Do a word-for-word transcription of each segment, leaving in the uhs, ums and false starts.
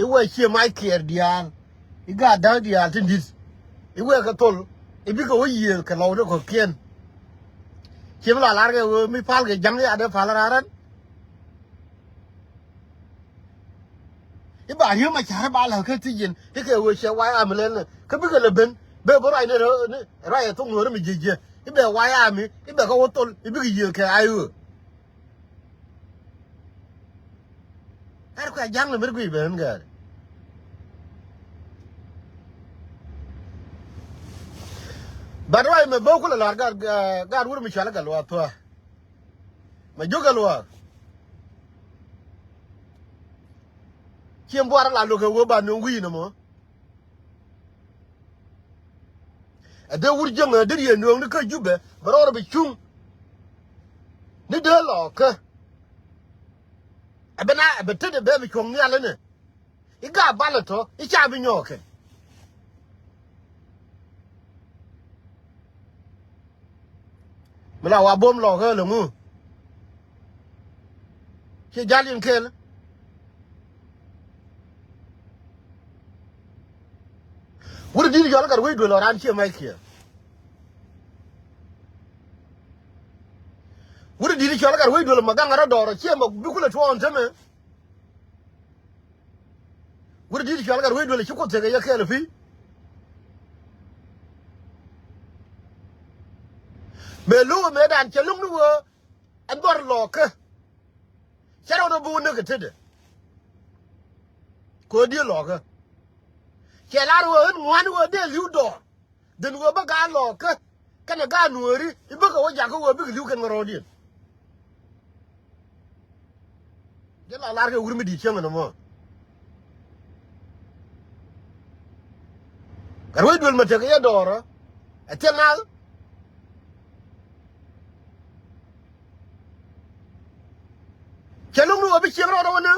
I̱ wee cie mac kiɛɛr diaal, i̱ gaat da̱k diaal tin di̱t, i̱ wee kɛ thol, i̱ bikɛ wä yiëëth kɛ lɔwdɛ kɔ̱kiɛn. Cie mi la lar kɛ ɣöö mi pal kɛ ja̱ŋ i̱ adɛ pal raar rɛn. I̱ ba ri̱ew ma ca̱r i̱ ba la̱k kä thiec yɛn i̱ kɛ ɣöö cɛ way ami lɛl ni kä bikɛ lɛ ben, bee bä ruac ni rɛ ni ruac ɛ thok nuɔ̱ɔ̱ri mi jiec jiɛ i̱ bɛ way ami i̱ bɛ kɛ wä thol i̱ bikɛ yiëëth kɛ ay ɣöö. Ɣär kuɛ ja̱ŋ lɛ mɛr guic bɛ ɣän gɛɛr. But ruac mɛ bä kulɛ la̱r gaat, gaat wur mi cɔal i̱ Gatluak Thua̱a̱. Mɛ jiök Gatluak. Ciem buar la lo̱k kɛ wee ba nööŋ wi̱i̱ nɔmɔ. Ɛ dee wur jiäŋ ɛ dee riee nööŋni kä Jubɛ bɛ rɔɔdɛ bi cuŋ. Ni dee lɔɔkä. Ɛ bɛ na ɛ bɛ tetdɛ bɛ bi cuɔ̱ŋ nhial inɛ. I̱ gaap balɛ tɔ̱ i̱ ca bi nyɔɔkɛ. Mi la wa buɔ̱m lɔɔkä lɛ ŋu. Ciɛ jal in kel. Wut di̱t cɔl gat wec duel ɔ raan ciɛ mac kiɛ. Wut di̱t cɔl gat wec duel ma gaŋ rɔ dɔɔr ɔ ciɛ ma bi kulɛ tuɔɔn temɛ. Wut di̱t cɔal gat wec duel ci kuoth tekɛ yɛ kɛɛl pi̱. Mëë lo̱k mëëdan cɛ lo̱k ni wee ɛn dhɔr lɔɔkä. Cɛ rɔɔdɛ bi wä näk kɛ tetdɛ. Kɛ ɣöö diee lɔɔkä. Cɛ lar wee ɣän ŋuan wee dee li̱w dɔɔr. Dhän wee bä gaat lɔɔkä kɛnɛ gaat nuääri i̱ bäkɛ wä jakä wee bikɛ li̱w kɛn ŋärɔɔdiɛn. Jɛ la lar kɛ wur mi di̱i̱t cäŋ ɛn ɛmɔ. Gat wec duel mɛ tekɛ yɛ dɔɔrä ɛ thil naath. Cɛ lo̱ŋ ni wee bi cieŋ rɔɔdɛ wä nä.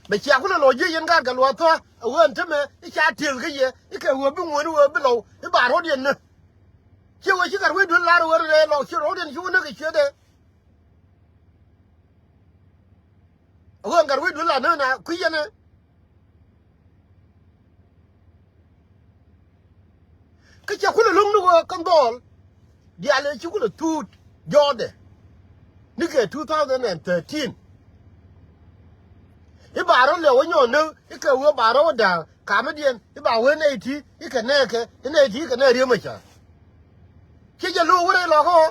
Bɛ cia kulɛ lɔ jiec yɛn gaat Gatluak Thua̱a̱ ɛ ɣöö ɛn tämɛ i̱ ca tiëëth kä yɛ i̱ kɛ ɣöö bi ŋuäni ɣöö bi lɔw i̱ ba ro̱diɛn nä. Ciɛ ɣöö ci gat wec duel lar ɣöö rɛɛ lɔw ci ro̱diɛn ci wä näk kɛ ciötdɛ. Ɛ ɣöö ɛn gat wec duel la näk na kui̱ yɛn ɛ. Kä cɛ kulɛ lo̱ŋ ni ɣöö kä dhɔɔl diaal ëë ci kulɛ thuut jɔɔtdɛ. Ni kɛ two thousand and thirteen i̱ ba rɔ lɛ wä nyɔɔn näk i̱ kɛ ɣöö ba rɔ wä da̱a̱k kamädiɛn i̱ ba wee nɛy ti i̱ kɛ nɛɛkɛ i̱ nɛy ti i̱ kɛ nɛɛ riee mɛ ca̱a̱r. Ci jɛ lo̱o̱k wä rɛy lɔkä ɣɔɔ.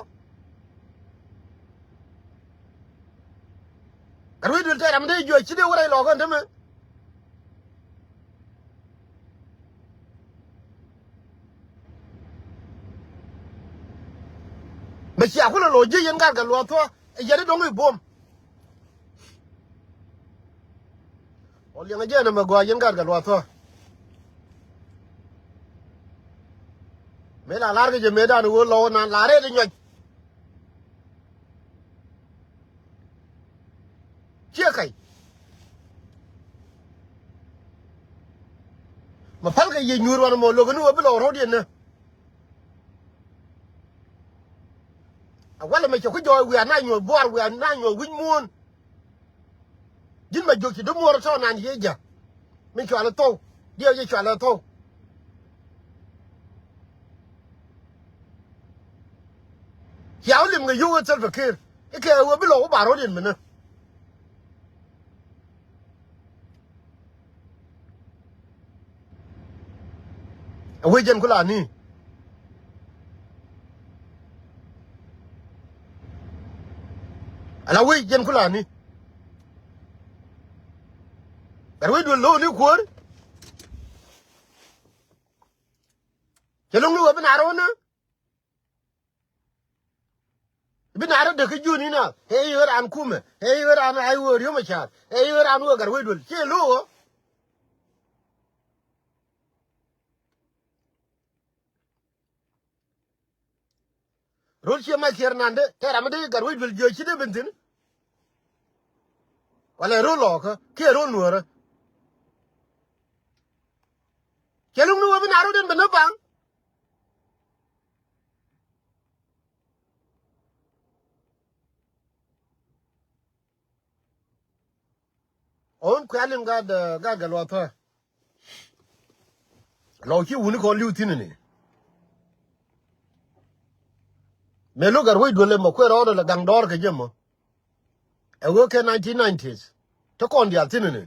Gat wec duel tɛɛr ram mi dee juɔc ci dee wä rɛy lɔkä ɛn tämɛ. Bɛ cia kulɛ lo̱c jiec yɛn gaat Gatluak Thua̱a̱ ɛ yɛn i̱ dɔ̱ŋ i̱ buɔ̱m. Ɔ liɛŋɛ jɛ ɛn ɛmɛ gɔaa yɛn gaat Gatluak Thua̱a̱. Mëë la la̱r kɛ jɛ mëëdan ɣöö lɔw ɛnan la rɛɛt i̱ nyɔc. Ciɛ ka̱c. Ma pälkɛ yiëë nyuur wanɛ mɔ lo̱k ni wä bi lɔ ro̱diɛn nä. A walɛ mɛ cɛ ku jɔɔc wiaa na nyuɔ̱th buar wiaa na nyuɔ̱th wi̱c muɔ̱ɔ̱n. Ji̱n ma jiök ci dämuɔɔr tɔ̱ nan yiëë ja̱. Min cualɛ thɔw diɛw jɛ cualɛ thɔw. Cia wä lim kɛ yio̱w ɛ Salva Kiir i̱ kɛ ɣöö bi lɔ wä ba ro̱diɛn minä. A wec jɛn kulani. Ala wec jɛn kulani. Gat wec duel lo̱o̱ni kuäär. Cɛ lo̱ŋni wä bi na ro̱o̱nä. Bi na rɔ dek kä jun inɔ ɛ i̱ ɣän an kumɛ ɛ i̱ ɣän an ay ɣöö riöm ɛ ca̱a̱r ɛ i̱ ɣän an ɣöö gat wec duel ciɛ lo̱o̱ ɣä. Rot ciɛ mac kiɛɛr nandɛ tɛ ram mi dee gat wec duel jiö ci dee ben thi̱n. Walɛ rot lɔɔkä kiɛ rot nuäärä. Cɛ luŋ ni wä bi na rot in ben ni baŋ. Kuɛ liŋ gat, eh, gat Gatluak Thuɔ̱k. Lɔw ci wuni kɔn li̱w thi̱n ni. Mëë lo̱k gat wec duel ɛmɔ kuɛ rɔɔdɛ lɛ gaŋ dɔɔr kɛ jɛ mɔ. Ɛ ɣöö kɛ nineteen nineties te kɔn diaal thi̱n ni.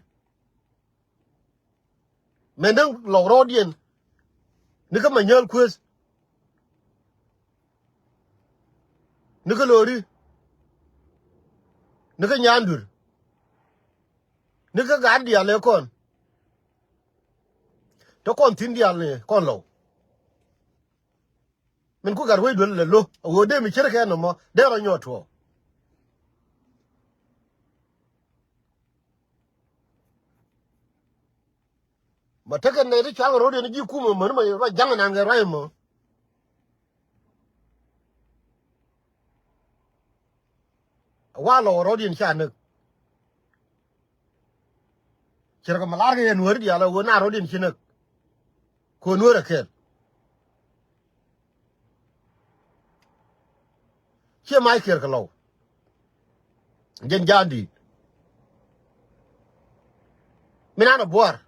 Mëë däŋ lɔw rɔɔdiɛn ni kä Manyäl Kueth, ni kä Lori, ni kä Nyandur, ni kä gat diaal ëë kɔn. Te kɔn thi̱n diaal ni kɔn lɔw. Min ku gat wec duel lɛ lo̱ a ɣöö dee mi ce̱tkɛ nɔmɔ dee rɔ nyɔɔt tuɔɔk. Ma tekɛ nɛy ti cual kɛ ro̱diɛn ji̱ kumɛ mäni ma ruac ja̱ŋ nan kɛ ruac mɔ. Wa lɔ ro̱diɛn ca näk. Cɛ rɛ kɛ ma lar kɛ yɛ Nuääri diaal ɛ ɣöö na ro̱diɛn ci näk. Kɛ ɣöö Nuäär ɛ kɛɛl. Ciɛ mac kiɛɛr kɛ lɔw. Jɛn ja̱a̱n di̱i̱t. Min an ɛ buar.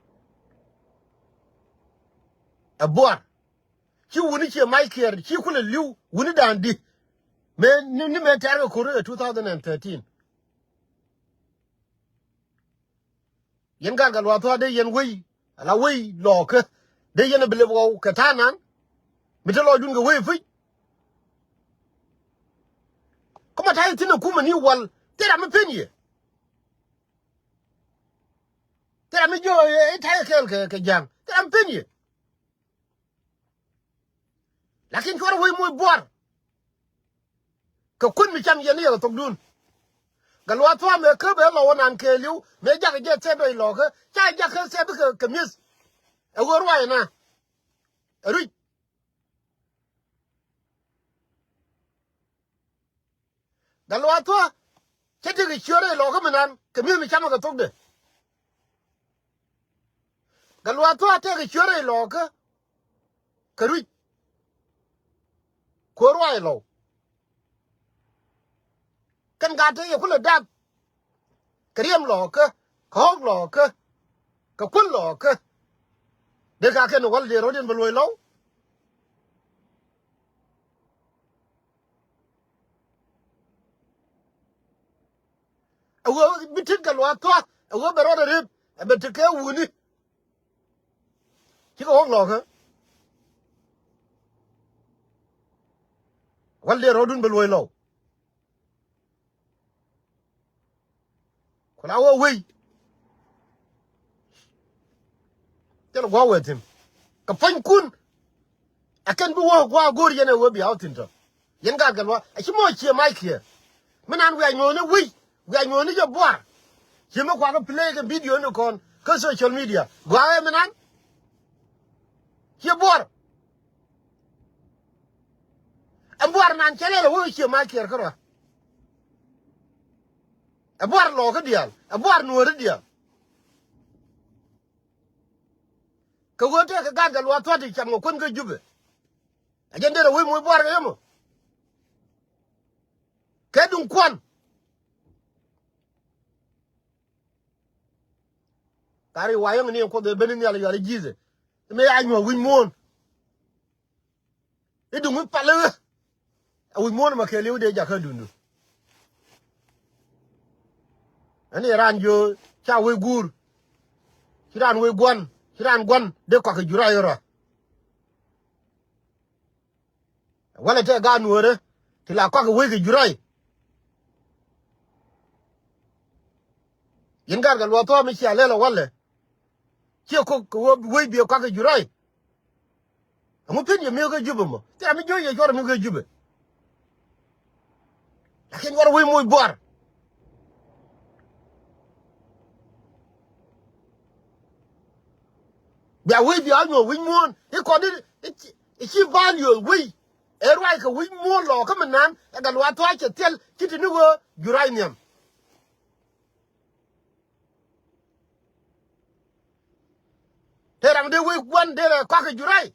Ɛ buar. Ci wuni ciɛ mac kiɛɛr, ci kulɛ li̱w wuni da̱a̱n di̱. Mëë ni, ni mëë tɛ̈r kɛ ko̱r ɛ two thousand and thirteen. Yɛn gat Gatluak Thuɔ̱k dee yɛn wei, ala wei lɔɔkä. Dee yɛn a bi lep ɣɔw kɛ ta̱a̱ nan. Mi te lɔcdun kɛ wei pi̱c. Kä ma ta̱a̱ yɛ thi̱n ɛ kumɛ ni wal. Thil ram mi pen yɛ. Thil ram mi jiö ɛ ta̱a̱ yɛ kɛɛl kɛ, kɛ ja̱a̱ŋ. Thil ram mi pen yɛ. Lakin cuarɛ wec moc buar. Kɛ kuän mi cam yɛn ni yɛ kɛ thokdun. Gatluak Thuɔ̱k mëë käp ɛ lɔw ɛ nan kɛɛliw mëë jakɛ jɛ thɛp ɛ lɔkä ca jakɛ thɛp kɛ, kɛ mi̱eth. Ɛ ɣöö ruac ɛna. Ɛ ruic. Gatluak Thuɔ̱k cä tekɛ ciöt rɛy lɔkä mi nan kɛ mi̱eth mi camɛ kɛ thokdɛ. Gatluak Thuɔ̱k tekɛ ciöt rɛy lɔkä kɛ ruic. Kuäär ruac lɔw. Kɛn gat te yɛ kulɛ dak. Kɛ riɛm lɔkä, kɛ ɣɔ̱k lɔkä, kɛ kuän lɔkä. Dee ka kɛn wal dee ro̱diɛn bɛ luɔ̱c lɔw. Ɛ ɣöö bi tit Gatluak Thuɔ̱k ɛ ɣöö bɛ rɔɔdɛ rep ɛ bɛ tekɛ wuni. Cikɛ ɣɔ̱k lɔkä. Wal dee ro̱dun bɛ luɔ̱c lɔw. Ku la wä wei. Thil gua̱a̱k wee thi̱n. Kɛ puɔ̱nykun. Ɛ kɛn bi wä gua̱a̱k go̱o̱r yɛn ɛ wee bia wä thi̱n tɔ. Yɛn gaat kɛ luaak a ci mɔ ciɛ mac kiɛ. Mi nan wiaa nyuɔ̱ɔ̱ni wei wiaa nyuɔ̱ɔ̱ni jɛ buar. Ciɛ mi kuakä play kɛ video ni kɔn kä social media gua̱a̱k ɛ mi nan. Ciɛ buar. Ɛ buar nan cɛ lɛl ɛ wee ciɛ mac kiɛ kärɔa. Ɛ buar lɔɔkä diaal ɛ buar nuɔ̱ɔ̱ri diaal. Kɛ ɣöö tëëkɛ gaat kɛ luaak thua̱t ti cam kɛ kuän kä Jubɛ. Ɛ jɛn derɛ wec moc buar kɛ yemɔ. Kɛ duŋ kuan. Kari wayäŋ ni kuoth ëë ben ni nhial yual i̱ ji̱thɛ. Mëë ya nyuɔ̱k wi̱c muɔ̱ɔ̱n. I̱ duŋ i̱ pal i̱ ɣä. A wi̱c muɔ̱ɔ̱n ɛmɔ kɛɛliw dee jakä duundu. Ɛn i̱ raan jiö ca wec guur. Ci raan wec gua̱n ci raan gua̱n dee kɔak kɛ jurac ɣä rɔ. Walɛ tɛ gaat nuɔ̱ɔ̱rä ti la kɔak kɛ wec kɛ jurac. Yɛn gaat kɛ luɔth thuɔ̱ɔ̱m i̱ cia lɛl ɛ walɛ. Ciɛ kok kɛ wec biɛ kɔak kɛ jurac. Ɛŋu pi̱n yɛ mi̱eth kä Jubɛ mɔ thil ram mi jiöc yɛ cuɔr mi̱eth kä Jubɛ. Lakin cuɔr wec moc buar. Bia wec bia nyuɔ̱ɔ̱ŋ wi̱c muɔ̱ɔ̱n i̱ kɔn i̱ ci value wec. Ëë ruac kɛ wi̱c muɔ̱ɔ̱n lɔɔkä mi nan ɛ gat luaak thua̱a̱c cɛ thil ci ti ni ɣöö jurac nhiam. Te ram dee wec gua̱n dee rɛ kɔak kɛ jurac.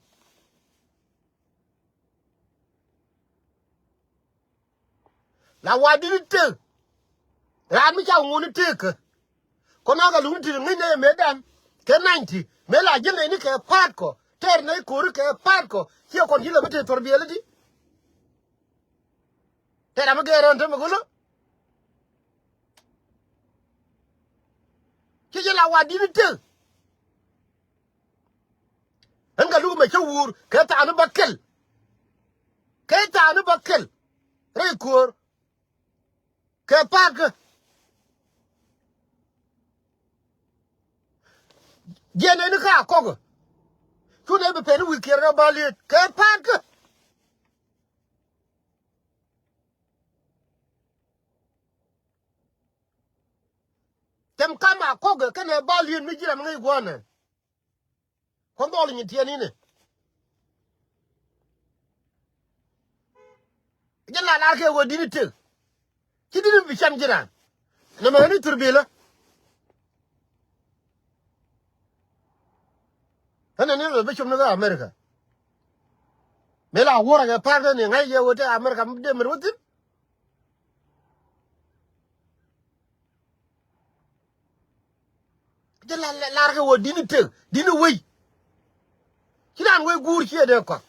La wa di̱t i̱ tëk. Raan mi ca ŋun i̱ tëëkä. Kɔn a kɛ luni ti ŋäc nɛ mëëdan kɛ ninety mëë la ji̱n nɛy ni kɛ pa̱a̱t kɔ tɛɛr nɛy ko̱ri kɛ pa̱a̱t kɔ. Ciɛ kɔn ci lɛ bi tëë thɔr biɛli di. Tɛɛr a mi gɛɛr ɛn te mi gulä. Ci jɛ la wa di̱t ni tëë. Ɣän kɛ luk mɛ cä wuur kɛ thaani bä kɛl. Kɛ thaani bä kɛl rɛy ko̱o̱r kɛ pa̱a̱t kä. Jiɛn ɛn kä a kɔk. Cu nɛ bi pɛn wi̱i̱ kiɛr kɛ bä liet kɛ pa̱a̱t kä. Tɛm kam a kɔk kɛnɛ bä liet mi ji̱n ram ŋäc gua̱a̱nɛ. Kuɔn dhɔl nyin tiɛɛn inɛ. Jɛ la lar kɛ wä dini tëk. Ci dini bi cam ji̱ raan. Nɛ mɛ ni thur bilä. Ɛn ni lɔ bi cum ni kä America. Mëë la wuɔrɛ kɛ pa̱a̱t ni ŋa̱c yɛ wä te America mi dee mɛ wä thi̱n. Jɛ la, la, lar kɛ wä dini tëk dini wei. Ci raan wei guur ciɛ dee kɔth.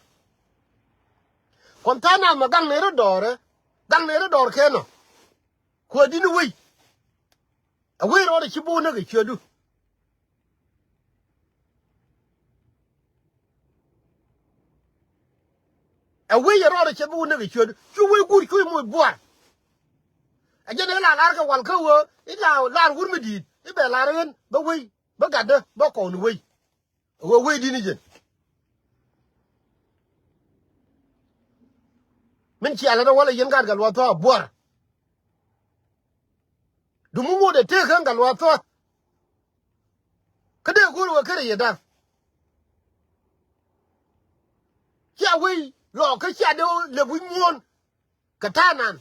Kɔn tha̱a̱ŋ nath mɛ gaŋ ni rɔ dɔɔrɛ gaŋ ni rɔ dɔɔr kɛ nɔ. Kuɛ dini wei. Ɛ wei rɔɔdɛ ci bo̱o̱k näk ɛ ciötdu. Ɛ wec ɛ rɔɔdɛ cɛ bi wä näk ɛ ciötdu cu wec guur cu i̱ moc buar. Ɛ jɛn ɛ la lar kɛ wal kä wee i̱ la lar wur mi di̱i̱t i̱ bɛ lar ɣän bä wec bä gatdä bä kɔw ni wec. Ɛ wee wec di̱t ni jɛn. Min cialɛ dä wälɛ yɛn gat kɛ luɔth thɔɔk buar. Dumu ŋot ɛ tëëk ɣän kɛ luɔth thɔɔk. Kä dee go̱o̱r wä kärɛ yɛ da̱ŋ. Cia wei lɔɔk kä cia dee lep wi̱c muɔ̱ɔ̱n kɛ ta̱a̱ nan.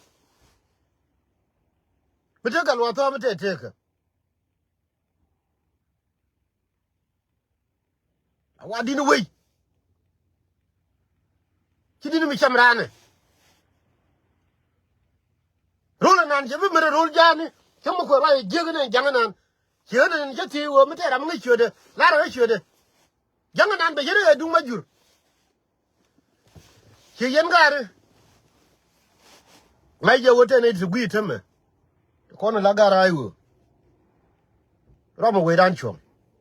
Mi te kɛ luɔth thɔɔk mi te tekä. A wa di̱n wei. Ci di̱n mi cam raanɛ. Ro̱l anan cɛ bi mɛrɛ ro̱l ja̱a̱ni cä mi kuɛ ruac jiäk inɛ ja̱ŋ anan. Ciɛ ɣän ɛn cä thiec ɣöö mi tɛɛr ram ŋäc ciötdɛ la̱rä ɣä ciötdɛ. Ja̱ŋ ɛnan bɛ yɛn ɛ duŋ ma jur. Ciɛ yɛn gaari. Mac jɛ wä tɛn i̱ ti gui̱i̱ tämɛ. Kɔn ɛ la gaari a i̱ ɣöö rɔm ɛ wecdan cuɔ̱ŋ.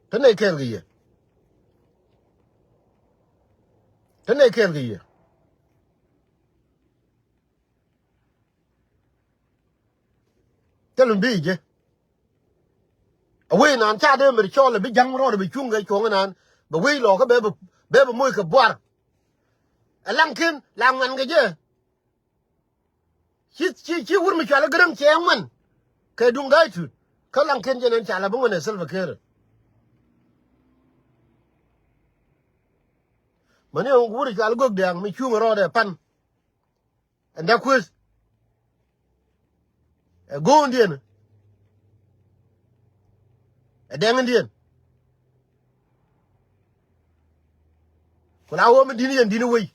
Te nɛy kɛɛl kɛ yɛ. Te nɛy kɛɛl kɛ yɛ. Thil mi bi jɛ. A wec nan ca dee mɛr cɔl a bi ja̱ŋ rɔɔd a bi cuŋ kɛ cuɔ̱ŋ nan bɛ wec lɔɔkä bɛ bɛ moc kɛ buar. A laŋ ken la ŋuan kɛ jɛ. Ci ci ci wur mi cual a gäräŋ cɛ ŋuan kɛ duŋ ga̱a̱c tut. Kä laŋ ken jɛ nan ca la bi ŋuan ɛ thil bɛ ker. Mäni ɛ wur cual a gök diaŋ mi cuŋ rɔɔd ɛ pan. Ɛn dee kueth. Ɛ go̱o̱ndiɛn. Ɛ dɛŋdiɛn. Ku la wä mi di̱n yɛn di̱n wei.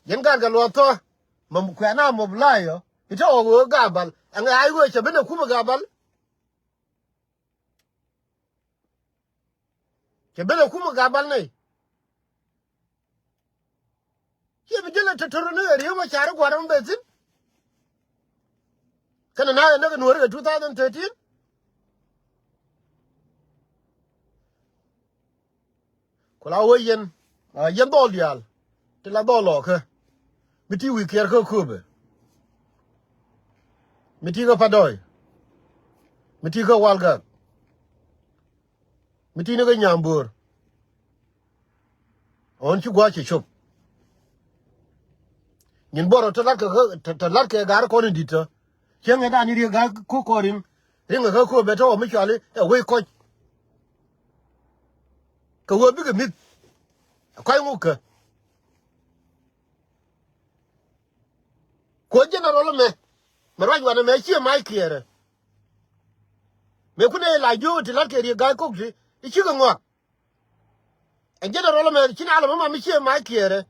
Yɛn gat kɛ luɔth thɔ. Mɛ kuɛna mɔp la yɔ. Itɛ ɣɔk wee gabal ɛŋɛ ay wee cɛ ben ɛ kumɛ gabal. Cɛ ben ɛ kumɛ gabal nɛy. Ciɛ bi jälɛ tɔ̱tɔ̱r ni ɛ ri̱ew mɛ ca̱r i̱ gua̱r ɛmɛ ben thi̱n. Kɛnɛ na ɛ näk ɛ nuɔ̱ɔ̱ri kɛ two thousand thirteen. Ku la wee yɛn a yɛn dhɔl diaal ti la dhɔl lɔɔkä. Mi ti wi̱i̱ kiɛɛr kä kööbɛ. Mi ti kä Padɔɔy. Mi ti kä Walgak. Mi ti ni kä Nyamböör. Ɣän ci gua̱a̱c cɛ cop. Nyin buɔrɔ te la̱tkɛ kä te la̱tkɛ ga̱r kɔn in di̱t tä. Cieŋɛ dan i̱ riek ga̱r ko̱ kɔn in riŋɛ kä kööbɛ te ɣɔw mi cuali ɛ wec kɔc. Kɛ ɣöö bikɛ mi̱th ɛ kɔc ŋukä. Kuɔth general ɛmɛ mɛ ruac wanɛ mɛ ciɛ mac kiɛɛrɛ. Mëë kunɛ la jiöök ti la̱t kɛ riek ga̱a̱c kok ti i̱ cikɛ ŋɔak. Ɛ general ɛmɛ ci na lɛ mɛ ma mi ciɛ mac kiɛɛrɛ.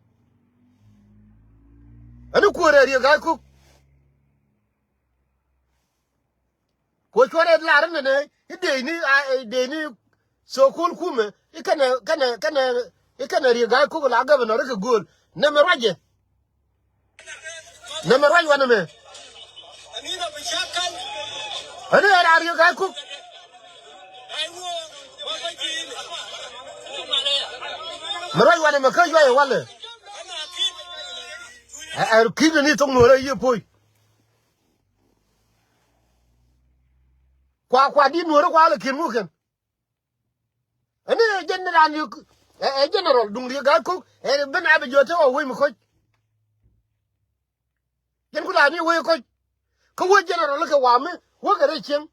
Ɛn i̱ kuäärɛ riek ga̱a̱c kok. Ku cuɔrɛ lar nɛnɛ i̱ dee ni a dee ni thokol kumɛ i̱ kɛnɛ kɛnɛ kɛnɛ i̱ kɛnɛ Riek Gai Kok la governor i̱ kɛ gööl. Nɛmɛ ruacɛ. Nɛmɛ ruac wanɛ mɛ. Ani ɛ raa Riek Gai Kok. Mɛ ruac wanɛ mɛ kä yuayɛ walɛ. Ɛ, ɛ, ki̱n ni thok nuɔrɛ yiëë poc. Kua, kua di̱t nuɔrɛ kua lɛ ki̱n ŋukɛn. Ɛn ɛ jɛn ni raan yuk, ɛ, ɛ general duŋ Riek Gai Kok, ɛ ben a bi jiɔ te ɔ wec mi koc. Jɛn ku la ni wec koc. Kä wec general kɛ wa mi, wek kɛ rɛy cieŋ.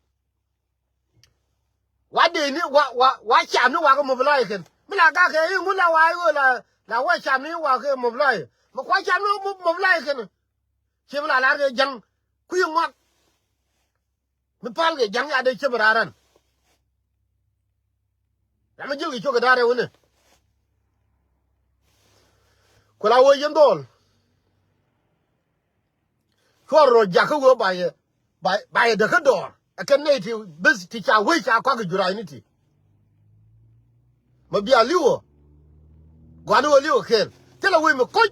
Wa dee ni, wa, wa, wa cam ni wa kɛ mobilize kɛn. Mi la gak kɛ i̱ ŋun la wa i̱ ɣöö la, la wa cam ni wa kɛ mobilize. Mi kua cam ni mo-, mobilize kɛn. Ciɛ mi la lar kɛ ja̱ŋ. Kui̱ ŋuak. Mi pal kɛ ja̱ŋ ya dee cä bi raar ran. Ram mi ji̱l kɛ cok kɛ da̱a̱r ɛ wunɛ. Ku la wee yɛn dhɔl. Cuɔr rɔ jakä wee ba yɛ, ba, ba yɛ däkä dɔɔr. Ɛ kɛn nɛy ti beth ti ca wee ca kɔak kɛ jura̱a̱cni ti. Ma bia li̱wä. Gua̱ni wä li̱wä kɛɛl. Thilɛ wec mi koc.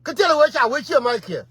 Kä thilɛ wec ca wec ciɛ mac kiɛ.